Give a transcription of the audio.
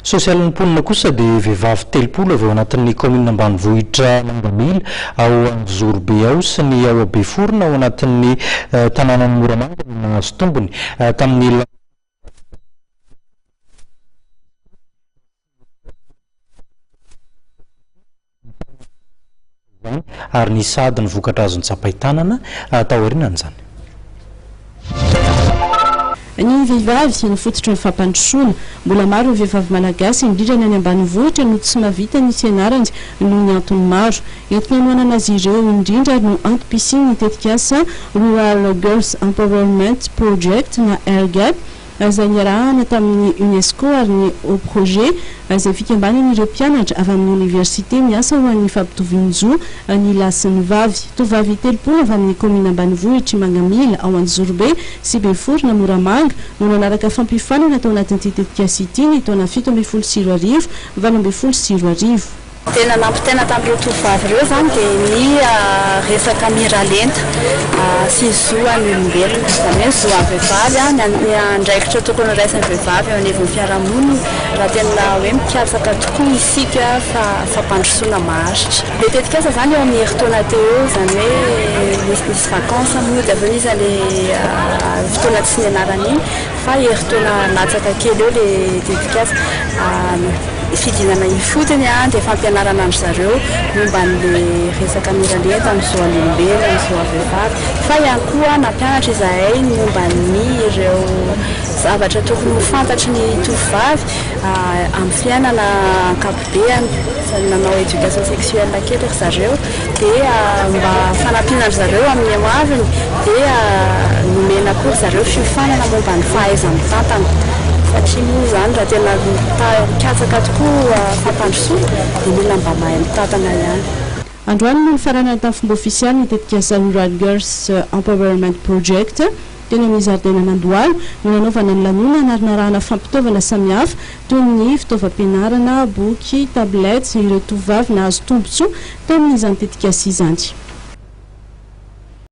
Sosialin'ny mponina kosa dia vehivavy 30 avy ao anatin'ny kaominina ambanivohitra Mangamila ao Anjozorobe ao sy ny ao Beforona ao anatin'ny tanànan'i Moramanga no nahazo tombony tamin'ny izany ary nisy sahady ny vokatra azo notsapain-tanana taorianan'izany. Ny vehivavy no fototry ny fampandrosoana. Mbola maro ny vehivavy malagasy, indrindra ny any ambanivohitra, no tsy mahavita ny fianarany noho ny antony maro. Entina hanohanana azy ireo indrindra no antom-pisian'ny tetikasa Rural Girls Empowerment Project na RGEP, izay niarahana tamin'ny Unesco ary ny Haut Projet, izay fikambanan'ireo mpianatra avy amin'ny oniversite miasa ho an'ny fampitovian-jo ny lahy sy ny vavy. Tovovavy 30 avy amin'ny kaominina ambanivohitr'i Mangamila ao Anjozorobe sy Beforona Moramanga no nanaraka fampiofanana tao anatin'ity tetikasa ity ny taona 2017 2018. Tena nampitaina tamin'ireo tovovavy ireo izany dia ny resaka miralenta sy zo an'ny olombelona. Izany hoe ny zo an'ny vehivavy, ny andraikitra tokony horaisin'ny vehivavy eo anivon'ny fiarahamonina raha tena hoe mikatsaka tokoa isika fa fampandrosoana maharitra. Ilay tetikasa izany eo amin'ny herintaona teo eo, izany hoe nisy nisy vacances moa dia avy eo nisy an'ilay fotoana tsy nianarana iny. Fa herintaona latsaka kely eo le tetikasa. Fidinana ifotony dia fampianarana an-dry zareo momba an'le resaka miralenta, ny zo an'olombelona, ny zo an'ny vehivavy. Fa ihany koa nampianatra izahay ny momba ny ireo zavatra tokony ho fantatry ny tovovavy amin'ny fiainana ankapobeany. Nanao éducation sexuelle kely ry zareo dia mba fanampiana an-dry zareo amin'ny ho aviny dia nomena koa ry zareo fiofanana momba ny fahaiza-mitantana satria moa izany raha tena mikatsaka tokoa fampandrosoana dia mila mba mahay mitantana ihany. Androany no nifaranana tamin'ny fomba ofisialy ny tetikasa Rural Girls Empowerment Project. Teny amin'ny zaridainan'Andohalo no nanaovana ny lanonana ary narahana fampitaovana samihafa toy ny fitaovam-pianarana, boky, tablette, ireo tovovavy nahazo tombontsoa tamin'izany tetikasa izany.